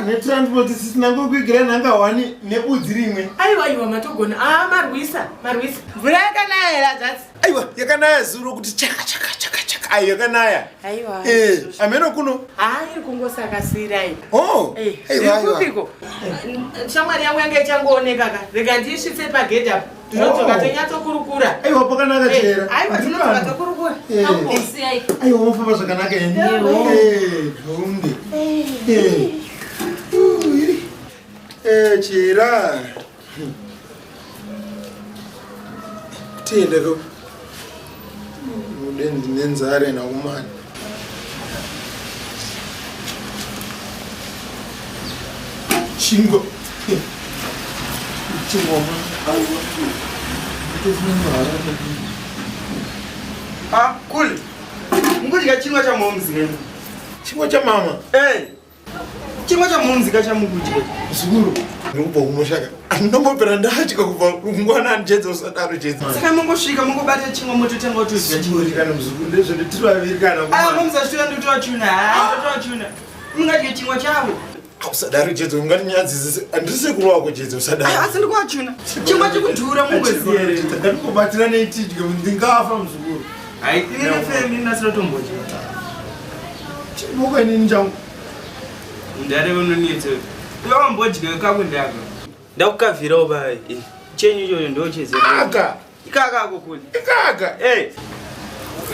Netransport sisina kukuigira nhanga hwani nebudzi rimwe. Aiwa aiwa matogona. Ah marwisa, marwisa. Mvura yakanaya here hanzvadzi? Aiwa yakanaya zuro kuti chaka chaka chaka chaka. Ai yakanaya. Aiwa. Eh, ameno kuno. Ah iri kungosakasirai. Oh. Eh, Aiwa aiwa. kupiko? Shamwari yangu yanga ichangooneka ka. Rega ndiisvitse pagedhi apo. Tinodzoka Oh. tonyatsokurukura. Aiwa pakanaka Eh, chera. Aiwa tinodzoka tokurukura. Eh. Ambosiyai. Aiwa mofamba zvakanaka henyu. Eh, hunde. Eh. Ui. Eh, chera. Tiende ko. Ude ndine nzara nakumana. Chingwa. Chingwa. Aiwa. Ah, kule. Mukudya chingwa cha momzi kani. Chingwa cha mama. Eh. Chingwa cha momzi ka chamukudya. Zukuru. Ndikubva kunoshaka. Andinombopera ndadya kubva kungwana jedza usadaro jedza. Saka mungosvika mungobata chingwa mototanga kutodya chingwa. Zukuru kana muzukuru ndezvoti tiri vaviri kana. Ah, momzi achitoya ndotoachuna. Ah, ndotoachuna. Mungadye chingwa chavo. Usadaro jedza ungandinyadzisise. Handisi sekuru wako jedza usadaro. Asi ndikuachuna. Chingwa chikudhura mungoziya here. Ndandikobatira neitidye ndingafa muzukuru. Hai, ini femi ndasira tombodya. Chimboka inini changu. Ndare unonetsa. Uyo wambodya kakundaka. Ndakukavhirawo bai. Chenyu ichocho ndochezera. Aka. Ikaka ako kule. Ikaka. Eh.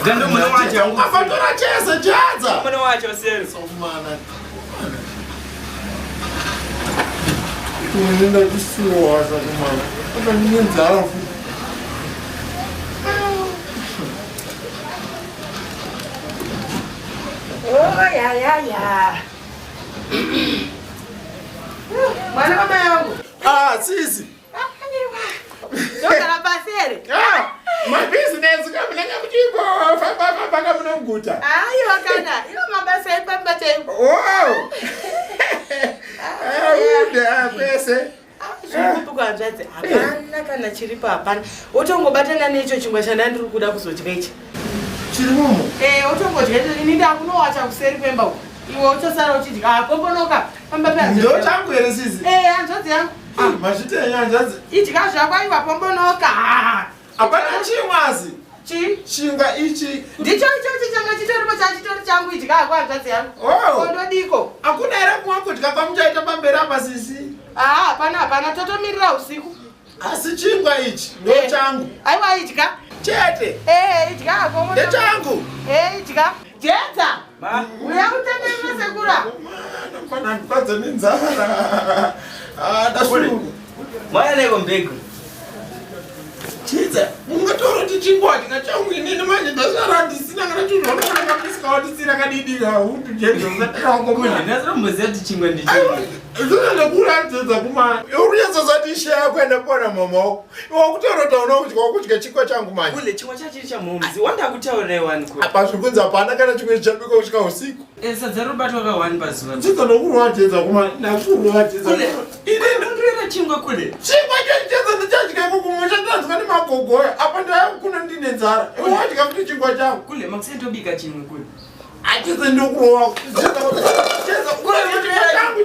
Ndando mune wacho. Afatora chese jedza. Mune wacho sero. Somana. Unoenda kusuwa sakumana. Aka ndine nzara futi. Oh ya ya ya. Mwana baba yangu. Ah, sisi. Ndogara pasi here? Ah, mabhizinesi kamunenge muchipo famba famba kamunoguta. Aiwa kana, iwo mabasa epamba chaipo. Wow. Ah, kwese. Zviri hanzvadzi, hapana kana chiripo hapana. Wotongobatana neicho chingwa chandandiri kuda kuzodya ichi. Chiri mumo. Eh, wotongodya icho ini ndakunowacha kuseri kwemba uko. Iwe uchosara uchidya. Ah, pombonoka pamba pehanzvadzi. Ndo changu here sisi? Eh, hanzvadzi yangu. Ah, mazvitenya hanzvadzi. Idya zvako aiwa pombonoka. Ah. Hapana chimwazi. Chii? Chingwa ichi. Ndicho ichochi changa chitoripo chachitori changu idya hako hanzvadzi yangu. Oh. Ndodiko. Hakuna here kumwe kudya kwamuchaita pamberi apa sisi? Ah, hapana hapana totomirira usiku. Asi chingwa ichi ndo Eh. changu. Aiwa idya. Chete. Eh, idya hako. Ndechangu. Eh, idya. Jedza. Ma. Uya kutendera sekura. Mwana ndikwadza nenzara. Ah, ndashuka. Mwana neko mbegu. Chidza, ungatora kuti chingwa chika changu inini manje ndasara ndisina kana chinhu vanofana kabisika wandisina kadidi kahutu jedzo usatanga Ndasira mboziya kuti chingwa ndichingwa. Zvinokuratidza kuma uri ishe yako enda kuona mama wako iwe wakutaura kuti hauna kudya wakudya chingwa changu manje Kule chingwa chachiri cha momzi. Wandakutaurirai wani kule. apa zviri kunzi hapana kana chimwe chichabikwa kusvika usiku Eh, sadza robatwa ka one pazuva. chidza nokurwadzedza kuma ndakurwadzedza Kule. inini Ndinotora chingwa kule. chingwa chechichedza ndichadya iko kumusha ndanzwa nemagogoya apa ndaya kuno ndine nzara iwe wadya kuti chingwa changu Kule makuseni tobika chimwe kule. achidza ndokurova changu.